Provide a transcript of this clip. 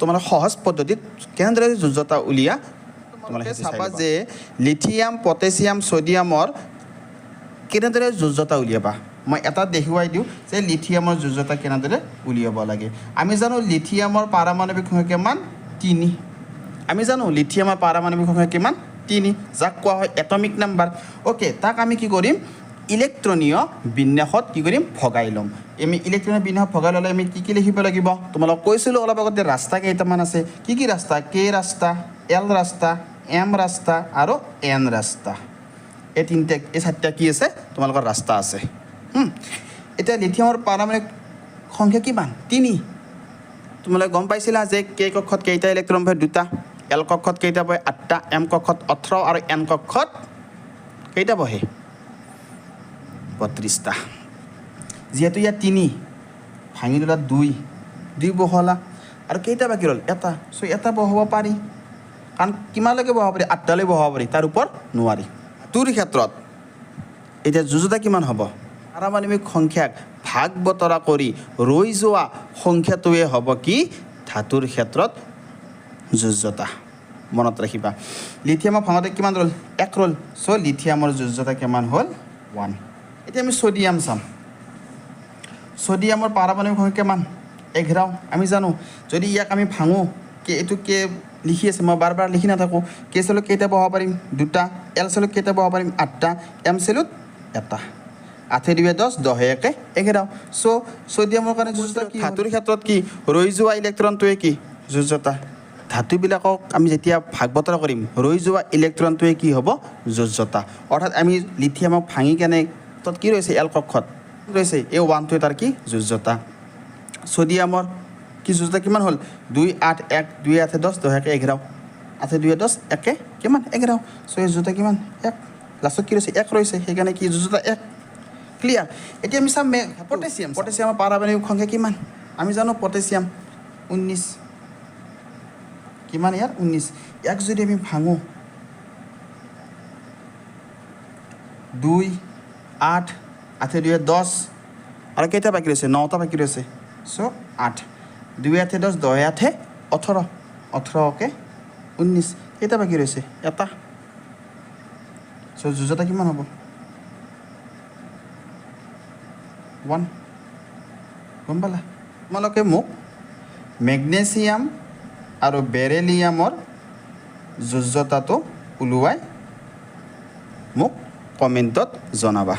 তোমালোকে সহজ পদ্ধতিত কেনেদৰে যোজ্যতা উলিয়া তোমালোকে চাবা যে লিথিয়াম, পটেছিয়াম, ছ'ডিয়ামৰ কেনেদৰে যোজ্যতা উলিয়াবা। মই এটা দেখুৱাই দিওঁ যে লিথিয়ামৰ যোজ্যতা কেনেদৰে উলিয়াব লাগে। আমি জানো লিথিয়ামৰ পাৰমাণৱিক সংখ্যা কিমান? 3। আমি জানো লিথিয়ামৰ পাৰমাণৱিক সংখ্যা কিমান? 3, যাক কোৱা হয় এটমিক নাম্বাৰ। অ'কে, তাক আমি কি কৰিম? ইলেক্ট্ৰনীয় বিন্যাসত কি কৰিম? ভগাই ল'ম। আমি ইলেক্ট্ৰনীয় বিন্যাসত ভগাই ল'লে আমি কি কি লিখিব লাগিব? তোমালোক কৈছিলোঁ অলপ আগতে, ৰাস্তা কেইটামান আছে। কি কি ৰাস্তা? কে ৰাস্তা, এল ৰাস্তা, এম ৰাস্তা আৰু এন ৰাস্তা। এই তিনিটা, এই চাৰিটা কি আছে? তোমালোকৰ ৰাস্তা আছে। এতিয়া লিথিয়ামৰ পাৰমাণৱিক সংখ্যা কিমান? 3। তোমালোকে গম পাইছিলা যে কে কক্ষত কেইটা ইলেক্ট্ৰন বহে? দুটা। এল কক্ষত কেইটা বহে? আঠটা। এম কক্ষত 18 আৰু এন কক্ষত কেইটা বহে? 32টা। যিহেতু ইয়াত 3 ভাঙি দিলা, দুই দুই বহলা আৰু কেইটা বাকী ৰ'ল? এটা। চ' এটা বহাব পাৰি, কাৰণ কিমানলৈকে বহাব পাৰি? আঠটালৈ বহাব পাৰি, তাৰ ওপৰত নোৱাৰি। ধাতুৰ ক্ষেত্ৰত এতিয়া যোজ্যতা কিমান হ'ব? পাৰমাণৱিক সংখ্যাক ভাগ বতৰা কৰি ৰৈ যোৱা সংখ্যাটোৱে হ'ব কি? ধাতুৰ ক্ষেত্ৰত যোজ্যতা। মনত ৰাখিবা, লিথিয়ামৰ ভাঙতে কিমান ৰ'ল? এক ৰ'ল। চ' লিথিয়ামৰ যোজ্যতা কিমান হ'ল? 1। এতিয়া আমি ছ'ডিয়াম চাম। ছ'ডিয়ামৰ পাৰমাণৱিক সংখ্যা কিমান? 11। আমি জানো, যদি ইয়াক আমি ভাঙোঁ, কে, এইটো কে লিখি আছে, মই বাৰ বাৰ লিখি নাথাকোঁ। কে চেলত কেইটা বহাব পাৰিম? দুটা। এল চেলত কেইটা বহাব পাৰিম? আঠটা। এম চেলত এটা। আঠে দুয়ে 10, দহে একে 11। চ' ছ'ডিয়ামৰ কাৰণে যোজ্যতা কি? ধাতুৰ ক্ষেত্ৰত কি ৰৈ যোৱা ইলেক্ট্ৰনটোৱে কি যোজ্যতা? ধাতুবিলাকক আমি যেতিয়া ভাগ বতৰা কৰিম, ৰৈ যোৱা ইলেক্ট্ৰনটোৱে কি হ'ব? যোজ্যতা। অৰ্থাৎ আমি লিথিয়ামক ভাঙি কেনে তাত কি ৰৈছে? এল কক্ষত ৰৈছে এই ওৱানটোৱে, তাৰ কি যোজ্যতা? ছ'ডিয়ামৰ কি যোজ্যতা কিমান হ'ল? দুই, আঠ, এক। দুই আঠে 10, দহ একে 11। আঠে দুয়ে 10, একে কিমান? 11। চ' এই যোজ্যতা কিমান? এক। লাষ্টত কি ৰৈছে? এক ৰৈছে। সেইকাৰণে কি যোজ্যতা? এক। ক্লিয়াৰ? এতিয়া আমি চাম পটেছিয়াম। পটেছিয়ামৰ পাৰমাণৱিক সংখ্যা কিমান? আমি জানো পটেছিয়াম 19। কিমান ইয়াৰ? 19। ইয়াক যদি আমি ভাঙোঁ, দুই, আঠ, আঠে দুয়ে 10 আৰু কেইটা বাকী ৰৈছে? নটা বাকী ৰৈছে। চ' আঠ, দুই আঠে 10, দহে আঠে 18, 18কে 19। কেইটা বাকী ৰৈছে? এটা। চ' যোজ্যতা কিমান হ'ব? 1। গম পালা? তোমালোকে মোক মেগনেছিয়াম আৰু বেৰেলিয়ামৰ যোজ্যতাটো ওলোৱাই মোক কমেণ্টত জনাবা।